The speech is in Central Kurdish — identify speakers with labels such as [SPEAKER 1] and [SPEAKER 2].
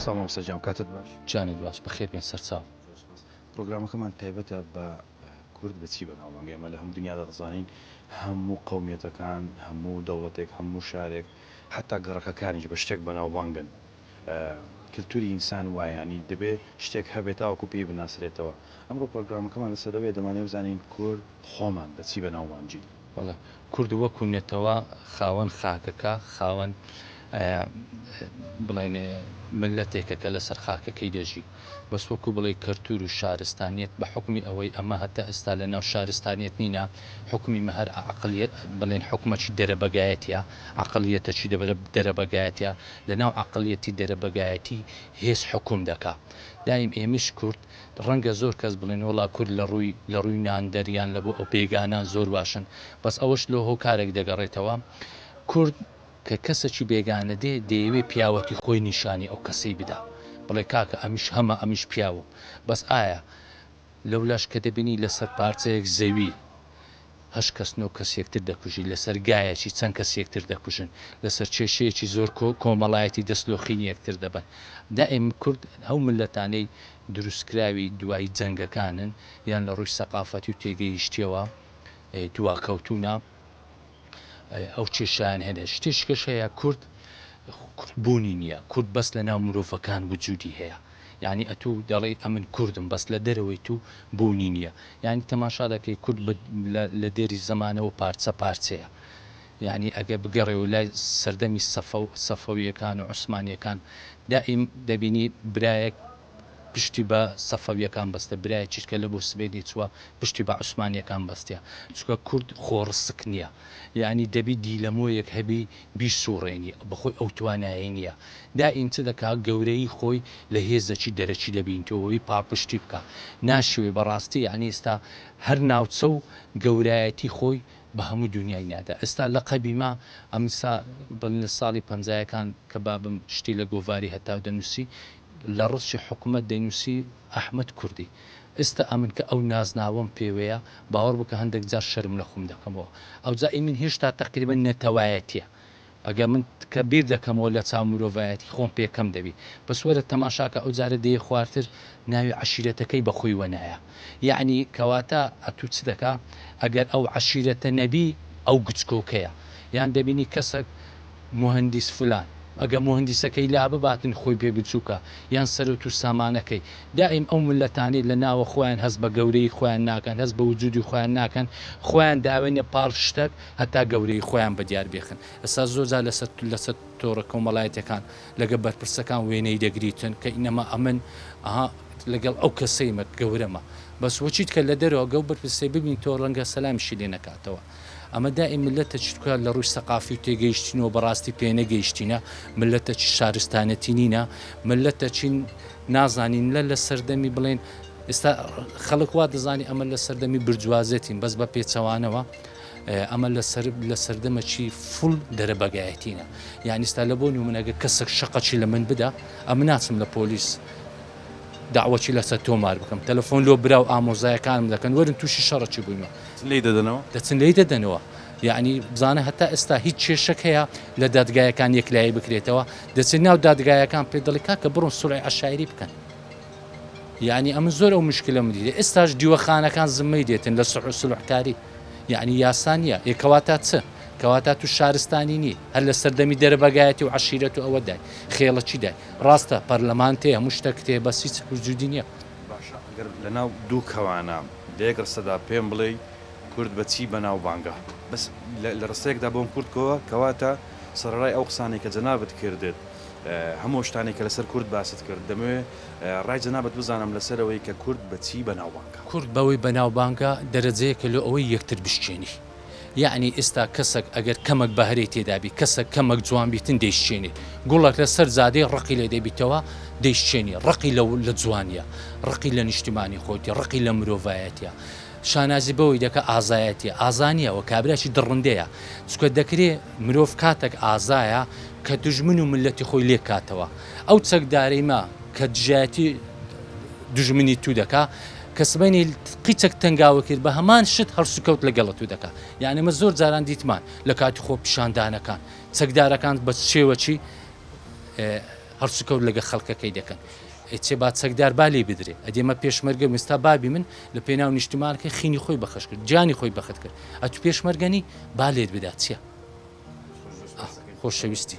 [SPEAKER 1] سڵاو مامۆستا گیان کاتت باش. گیانت باش
[SPEAKER 2] بەخێر بێن سەرچاو. زۆر سوپاس.
[SPEAKER 1] پرۆگرامەکەمان تایبەتە بە کورد بە چی بەناوبانگە ئێمە لە هەموو دنیادا دەزانین هەموو قەومیەتەکان هەموو دەوڵەتێک هەموو شارێک حەتا گەڕەکەکانیش بە شتێک بەناوبانگن کلتوری ئینسان وایە یانی دەبێ شتێک هەبێ تاوەکو پێی بناسرێتەوە ئەمڕۆ پرۆگرامەکەمان لەسەر ئەوەیە دەمانەوێ بزانین کورد خۆمان بە چی بەناوبانگین.
[SPEAKER 2] بەڵێ کورد وەکو نەتەوە خاوەن خاکەکە، خاوەن بڵێن مللەتێکە کە لەسەر خاکەکەی دەژی. بەس وەکو بڵێی کەلتور و شارستانیەت بە حوکمی ئەوەی ئەمە هەتا ئێستا لە ناو شارستانیەت نینە، حوکمی مە هەر عەقڵیەت بڵێن حوکمەکی دەرەبەگایەتیە، عەقڵیەتەکی دەرەبەگایەتیە، لە ناو عەقڵیەتی دەرەبەگایەتی هێز حوکم دەکا. دایم ئێمەش کورد ڕەنگە زۆر کەس بڵێن وەڵا کورد لە ڕووی لە ڕووی ناندەر یان لە بۆ ئەو بێگانان زۆر باشن بەس ئەوەش لۆ هۆکارێک دەگەڕێتەوە کورد کە کەسەکی بێگانە دێ دەیەوێ پیاوەتی خۆی نیشانی ئەو کەسەی بدا بڵێ کاکە ئەمیش هەمە ئەمیش پیاوم بەس ئایا لەولاش کە دەبینی لەسەر پارچەیەک زەوی هەشت کەس نۆ کەس یەکتر دەکوژی، لەسەر گایەکی چەند کەس یەکتر دەکوژن، لەسەر کێشەیەکی زۆر کۆمەڵایەتی دەست لۆخینی یەکتر دەبەن. دائیم کورد ئەو میللەتانەی دروستکراوی دوای جەنگەکانن یان لە ڕووی سەقافەتی و تێگەیشتیەوە دواکەوتوونە ئەو کێشەیان هەیە. شتێکیش هەیە کورد بوونی نییە، کورد بەس لەناو مرۆڤەکان وجودی هەیە. یانی ئەتوو دەڵێی ئەمن کوردم بەس لە دەرەوەی تو بوونی نییە یانی تەماشا دەکەی کورد لە دێری زەمانەوە پارچە پارچەیە یانی ئەگەر بگەڕێەوە لای سەردەمی سەفەو سەفەویەکان و عوسمانیەکان دائیم دەبینی برایەک پشتی بە سەفەویەکان بەستە برایەکیش کە لە بۆ سبەینێ چووە پشتی بە عوسمانیەکان بەستیە چونکە کورد خۆڕسک نییە یانی دەبی دیلەمۆیەک هەبی بیسوڕێنی بەخۆی ئەو توانایەی نییە دائیم چ دەکا گەورەیی خۆی لە هێزەکی دەرەکی دەبینتەوەی پاڵپشتی بکا ناشیەوێ بەڕاستی یانی ئێستا هەر ناوچە و گەورایەتی خۆی بە هەموو دونیای نادا ئێستا لەقەبی ما ئەمسا بڵێن لە ساڵی پەنجایەکان کە بابم شتی لە گۆڤاری هەتاو دەنووسی لە ڕچی حکومەت دەینووسی ئەحمەد کوردی ئێستا ئەمن کە ئەو نازناوەم پێوەیە باوەڕ بکە هەندێک جار شەرم لە خۆم دەکەمەوە ئەوجا ئی من هێشتا تەقریبەن نەتەوایەتیە ئەگەر من کە بیر دەکەمەوە لە چاو مرۆڤایەتی خۆم پێ کەم دەبی بەس وەرە تەماشاکە ئەو جارە دێیە خوارتر ناوی عەشیرەتەکەی بە خۆی وەنایە یەعنی کەواتە ئەتوو چ دەکا ئەگەر ئەو عەشیرەتە نەبی ئەو گچکۆکەیە یان دەبینی کەسەک موهەندیس فلان ئەگەر موهەندیسەکەی لابباتن خۆی پێ بچوکە یان سەرەوت و سامانەکەی دایم ئەو مللەتانەی لە ناوە خۆیان هەست بە گەورەیی خۆیان ناکەن هەست بە وجودی خۆیان ناکەن خۆیان داوێنە پاڵ شتەک هەتا گەورەیی خۆیان بە دیار بێخن ئێستا زۆر جار لەسەر لەسەر تۆڕە کۆمەڵایەتیەکان لەگە بەرپرسەکان وێنەی دەگریتن کە ئینەما ئەمن ئەها لەگەڵ ئەو کەسەیمە گەورەمە بەس وەچیت کە لە دەرەوە گەو بەرپرسەی ببین تۆ ڕەنگە سەلامیشی لێ نەکاتەوە ئەمە دائیم مللەتە چتکە لە ڕووی سەقافی و تێگەیشتنەوە بەڕاستی پێنەگەیشتینە مللەتە چی شارستانەتی نینە مللەتە چین نازانین لە لە سەردەمی بڵێن ئێستا خەڵک وا دەزانی ئەمە لە سەردەمی برجوازێتین بەس بە پێچەوانەوە ئەمە لەسەر لە سەردەمەکی فول دەرەبەگایەتینە یعنی ئستا لە بۆ نمونەگە کەسێک شقەکی لە من بدا ئەمە ناچم لە پۆلیس دەعوەکی لەسەر تۆمار بکەم تەلەفۆن لۆ برا و ئامۆزایەکانم دەکەن وەرن تووشی شەڕەکی بووینەوە.
[SPEAKER 1] دەچن لێی دەدەنەوە؟
[SPEAKER 2] دەچن لێی دەدەنەوە. یەعنی بزانە هەتا ئێستا هیچ کێشەک هەیە لە دادگایەکان یەکلایی بکرێتەوە؟ دەچێت ناو دادگایەکان پێت دەڵێ کاکە بڕۆن سوڵحی عەشایری بکەن. یەعنی ئەمن زۆر ئەو مشکلەم دیتە. ئێستاش دیوەخانەکان زمەی دێتن لە سوح و سوڵحکاری. یەعنی یاسا نییە. ئێ کەواتە چ؟ کەواتە تو شارستانی نی. هەر لە سەردەمی دەرەبەگایەتی و عەشیرەت و ئەوە دای. خێڵەکی دای. ڕاستە پەرلەمان تێ هەموو شتەک تێ بەس هیچ وجودی نیە.
[SPEAKER 1] باشە ئەگەر لەناو دوو کەوانە لە یەک ڕستەدا پێم بڵێی کورد بە چی بەناوبانگە؟ بەس لە ڕستەیەکدا بۆم کورت کەوە کەواتە سەرەڕای ئەو قسانەی کە جەنابت کردت هەموو ئەو شتانەی کە لەسەر کورد باست کرد دەمەوێ ڕای جەنابت بزانم لەسەر ئەوەی کە کورد بە چی بەناوبانگە؟
[SPEAKER 2] کورد بەوەی بەناوبانگە دەرەجەیەکە لۆ ئەوەی یەکتر بشکێنی. یەعنی ئیستا کەسەک ئەگەر کەمەک بەهرەی تێدابی کەسەک کەمەک جوان بیتن دەیشچێنی گوڵەک لە سەر جادەی ڕقی لێ دەبیتەوە دەیشچێنی ڕقی لە لە جوانیە ڕقی لە نیشتیمانی خۆیتی ڕقی لە مرۆڤایەتیە شانازی بەوەی دەکا ئازایەتیە ئازا نیە وە کابراکی دڕندەیە چونکە دەکرێ مرۆڤ کاتەک ئازایە کە دوژمن و ملەتی خۆی لێک کاتەوە ئەو چەکدارەی مە کە دژایەتی دوژمنی تو دەکا کە سبەینێ قیچەک تەنگاوە کرد بە هەمان شت هەڵسوکەوت لەگەڵە تو دەکا یعنی ئمە زۆر جاران دیتمان لە کاتی خۆپیشاندانەکان چەکدارەکان بە شێوەکی. هەڵسوکەوت لەگە خەڵکەکەی دەکەن. ئەی چێ با چەکدار با لێی بدرێ. ئەدی ئەمە پێشمەرگە مێستا بابی من لە پێناو نیشتیمانەکەی خینی خۆی بەخش کرد، گیانی خۆی بەخت کرد. ئەتو پێشمەرگە نی؟ با لێت بدا چیە؟ خۆشەویستی.